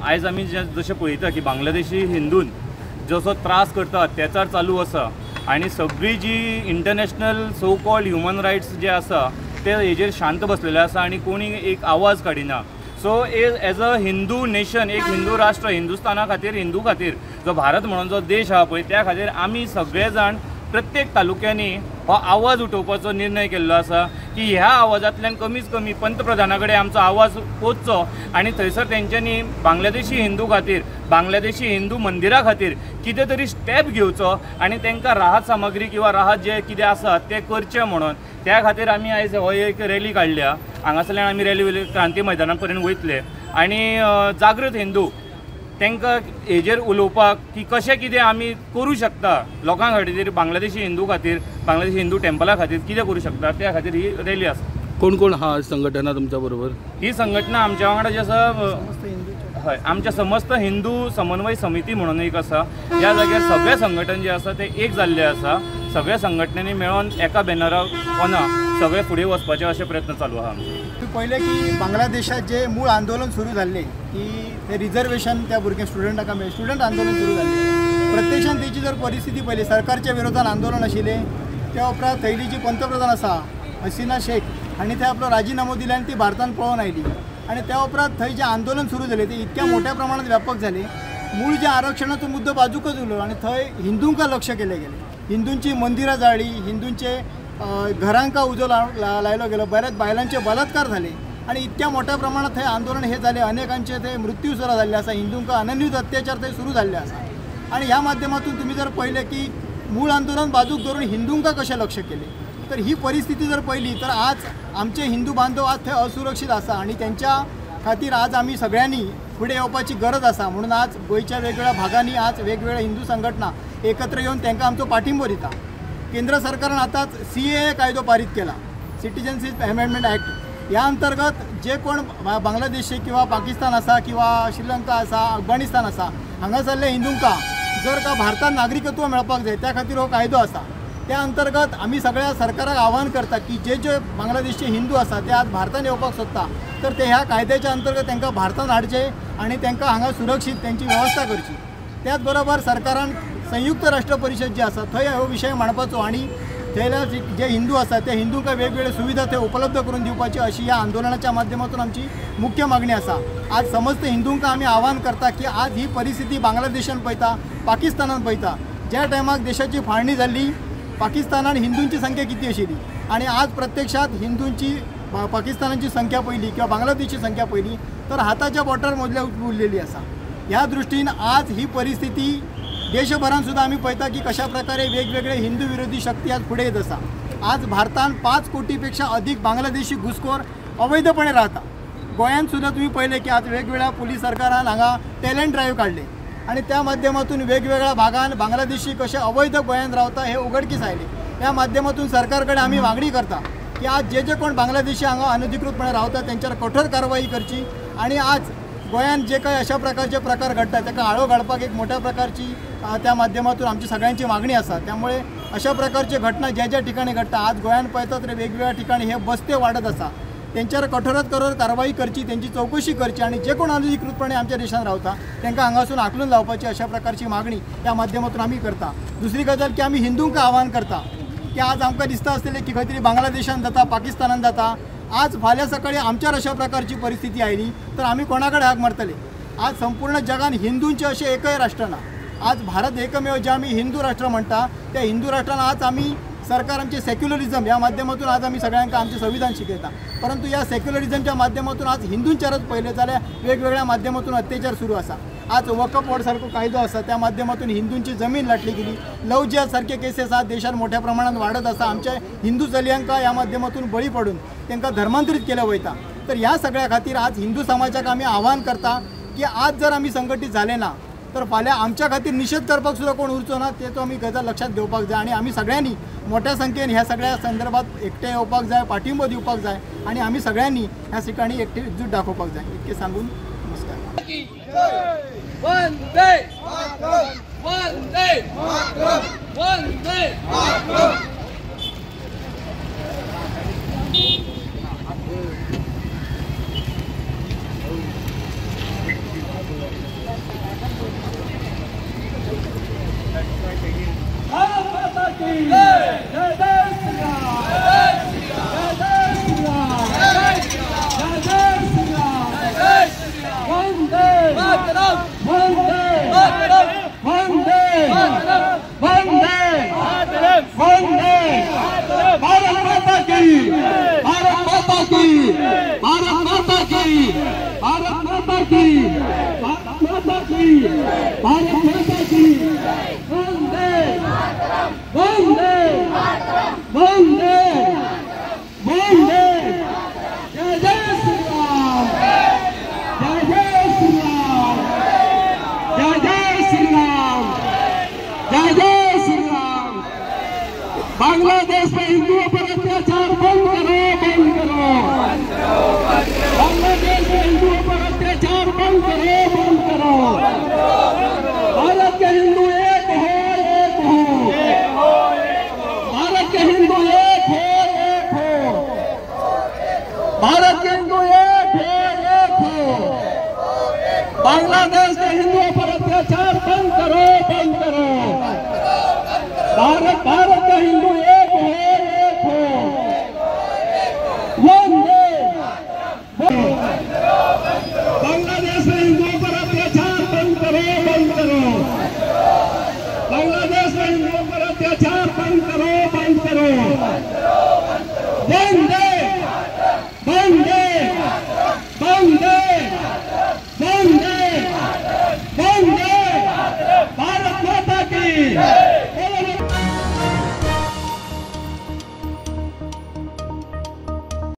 आयज आमी जशें पळयता की बांगलादेशी हिंदून जसो त्रास करता, अत्याचार चालू आसा आनी सगळी जी international so called human rights जे आसा ते हेजेर शांत बसलेले आसा आनी कोणी एक आवाज काडिना। So as a Hindu nation, एक हिंदू राष्ट्र, हिंदुस्ताना खातीर, हिंदू खातीर जो भारत म्हणून जो देश आहा पळय त्या खातीर आमी सगळे जाण प्रत्येक तालुक्यांनी हो आवाज उठोवपाचो निर्णय केल्लो आसा की ह्या आवाजांतल्यान कमीत कमी पंतप्रधाना कडेन आमचो आवाज पोचचो आनी थंयसर तेंच्यांनी बांगलादेशी हिंदू खातीर, बांगलादेशी हिंदू मंदिरा खातीर कितें तरी स्टेप घेवचो आनी तांकां राहत सामग्री किंवा राहत जे कितें आसा तें करचें म्हणून त्या खातीर आमी आयज हो एक रॅली काडल्या। हांगासरल्यान आमी रॅली क्रांती मैदाना पर्यंत वयतले आनी जागृत हिंदू तांकां हेजेर उलोवपाक की कशें कितें आमी करूं शकता लोकां खातीर, बांगलादेशी हिंदू खातीर, बांगलादेशी हिंदू टेम्पला खातीर कितें करूं शकता त्या खातीर ही रॅली आसा। कोण कोण हा संघटना तुमच्या बरोबर? ही संघटना आमच्या वांगडा जी आसा, हय, आमच्या समस्त हिंदू समन्वय समिती म्हणून एक आसा। ह्या जाग्यार सगळे संघटन जे आसा ते एक जाल्ले आसा। सगळ्या संघटनेनी मेळोन एका बॅनरा पोना सगळे फुडें वचपाचे अशे प्रयत्न चालू आहा आमचे। पयलें की बांगलादेशात जे मूळ आंदोलन सुरू जाल्लें की ते रिजर्वेशन त्या भुरग्यांक स्टुडंटांक मेळ्ळें, स्टुडंट आंदोलन सुरू जाल्लें। प्रत्यक्षान तेची जर परिस्थिती पळयली, सरकारच्या विरोधान आंदोलन आशिल्लें। त्या उपरांत थंयली जी पंतप्रधान आसा हसीना शेख हांणी थंय आपलो राजिनामो दिलो आनी ती भारतान पळोवन आयली आनी त्या उपरांत थंय जें आंदोलन सुरू जालें तें इतक्या मोठ्या प्रमाणात व्यापक जालें। मूळ जे आरक्षणाचो मुद्दो बाजूकच उरलो आनी थंय हिंदूंका लक्ष केलें गेलें, हिंदूंची मंदिरां जाळ्ळी, हिंदूंचे घरांका उजो लायलो गेलो, बऱ्याच बायलांचे बलात्कार जाले आनी इतक्या मोठ्या प्रमाणात थंय आंदोलन हे जालें। अनेकांचे थंय मृत्यू सुद्दां जाल्ले आसा, हिंदूंका अनन्यूत अत्याचार थंय सुरू जाल्ले आसा। आनी ह्या माध्यमातून तुमी जर पळयलें की मूळ आंदोलन बाजूक धरून हिंदूंका कशें लक्ष केलें, तर ही परिस्थिती जर पळयली तर आज आमचे हिंदू बांधव आज थंय असुरक्षीत आसा आनी तेंच्या खातीर आज आमी सगळ्यांनी फुडें येवपाची गरज आसा। म्हणून आज गोंयच्या वेगवेगळ्या भागांनी आज वेगवेगळ्या हिंदू संघटना एकत्र येवन तांकां आमचो पाठिंबो दिता। केंद्र सरकारान आतांच CAA कायदो पारीत केला, सिटीजनशीप अमेंडमेंट ॲक्ट। ह्या अंतर्गत जे कोण बांगलादेशी किंवा पाकिस्तान आसा किंवा श्रीलंका आसा, अफगाणिस्तान आसा, हांगासरले हिंदूंका जर का भारतांत नागरिकत्व मेळपाक जाय त्या खातीर हो कायदो आसा। त्या अंतर्गत आमी सगळ्या सरकाराक आव्हान करता की जे जे बांगलादेशी हिंदू आसा ते आज भारतांत येवपाक सोदता तर ते ह्या कायद्याच्या अंतर्गत तांकां भारतांत हाडचे आनी तांकां हांगा सुरक्षीत तेंची वेवस्था करची। त्याच बरोबर सरकारान संयुक्त राष्ट्र परिषद जी आसा थंय हो विशय मांडपाचो आनी थंयल्या जे हिंदू आसा त्या हिंदूंका वेगवेगळे सुविधा थंय उपलब्ध करून दिवपाची अशी ह्या आंदोलनाच्या माध्यमातून आमची मुख्य मागणी आसा। आज समस्त हिंदूंका आमी आव्हान करता की आज ही परिस्थिती बांगलादेशान पळयता, पाकिस्तानान पळयता, ज्या टायमाक देशाची फाळणी जाल्ली पाकिस्तानान हिंदूंची संख्या किती आशिल्ली आनी आज प्रत्यक्षात हिंदूंची पाकिस्तानाची संख्या पळयली किंवा बांगलादेशची संख्या पळयली तर हाताच्या बोटार मोजल्या उरलेली आसा। ह्या दृश्टीन आज ही परिस्थिती देशभरान सुद्दां आमी पळयता की कशा प्रकारे वेगवेगळे हिंदू विरोधी शक्ती आज फुडें येत आसा। आज भारतान 5 कोटीपेक्षा अधिक बांगलादेशी घुसखोर अवैधपणे राहता। गोंयांत सुद्दां तुमी पळयलें की आज वेगवेगळ्या पुलीस सरकारान हांगा टॅलंट ड्रायव्ह काडले आनी त्या माध्यमातून वेगवेगळ्या भागान बांगलादेशी कशे अवैध गोंयांत रावता हे उघडकीस आयले। ह्या माध्यमातून सरकार कडेन आमी मागणी करता की आज जे जे कोण बांगलादेशी हांगा अनधिकृतपणे रावता तेंच्यार कठोर कारवाई करची आनी आज गोंयांत जे काही अशा प्रकारचे प्रकार घडटा ताका आळो घालपाक एक मोठ्या प्रकारची त्या माध्यमातून आमची सगळ्यांची मागणी आसा। त्यामुळे अशा प्रकारचे घटना ज्या ज्या ठिकाणी घडटा आज गोंयांत पळयता तर वेगवेगळ्या ठिकाणी हे बस्ते वाडत आसा, तेंच्यार कठोरात कठोर कारवाई करची, तेंची चौकशी करची आनी जे कोण अनधिकृतपणे आमच्या देशांत रावता तांकां हांगासून आकलून लावपाची अशा प्रकारची मागणी त्या माध्यमातून आमी करता। दुसरी गजाल की आमी हिंदूंक आव्हान करता की आज आमकां दिसता आसतलें की खंय तरी बांगलादेशान जाता, पाकिस्तानान जाता, आज फाल्यां सकाळी आमच्यार अशा प्रकारची परिस्थिती आयली तर आमी कोणा कडेन हाक मारतले? आज संपूर्ण जगान हिंदूंचें अशें एकय राष्ट्र ना। आज भारत एकमेव जे आमी हिंदू राष्ट्र म्हणटा त्या हिंदू राष्ट्रान आज आमी सरकार आमचे सेक्युलरिजम ह्या माध्यमातून आज आमी सगळ्यांक आमचें संविधान शिकयता, परंतु ह्या सेक्युलरिजमच्या माध्यमातून आज हिंदूंचेरच पळयलें जाल्यार वेगवेगळ्या माध्यमातून अत्याचार सुरू आसा। आज वकफ बोर्ड सारको कायदो आसा त्या माध्यमातून हिंदूंची जमीन लाटली गेली, लव जिहाद सारखे केसीस आज देशात मोठ्या प्रमाणात वाडत आसा। आमच्या हिंदू चलयांका ह्या माध्यमातून बळी पडून तांकां धर्मांतरीत केलें वयता। तर ह्या सगळ्या खातीर आज हिंदू समाजाक आमी आव्हान करता की आज जर आमी संघटीत जाले ना तर फाल्यां आमच्या खातीर निशेध करपाक सुद्दां कोण उरचो ना, तेचो आमी गजाल लक्षात घेवपाक जाय आनी आमी सगळ्यांनी मोठ्या संख्येन ह्या सगळ्या संदर्भात एकटे येवपाक जाय, पाठिंबो दिवपाक जाय आनी आमी सगळ्यांनी ह्या ठिकाणी एकटे एकजूट दाखोवपाक जाय। इतकें सांगून नमस्कार। वंदे मातरम, वंदे मातरम, वंदे मातरम। मातरम वंदे मातरम वंदे मातरम वंदे मातरम वंदे मातरम। भारत माता की, भारत माता की, भारत माता की, भारत माता की, भारत माता की, भारत माता की। वंदे वंदे वंदे वंदे। जय जय श्री राम, जय जय श्री राम, जय जय श्री राम, जय जय श्री राम। बांग्लादेश में हिंदुओं पर अत्याचार बंद करो, बंद करो। बांग्लादेश में हिंदुओं पर अत्याचार बंद करो, बंद करो। भारत के हिंदू एक हो, एक हो। भारत के हिंदू एक हो, एक हो। भारत के हिंदू एक हो, एक हो। बांग्लादेश के हिंदुओं पर अत्याचार बंद करो, बंद करो। भारत भारत का हिंदू एक हो, एक हो। वंदे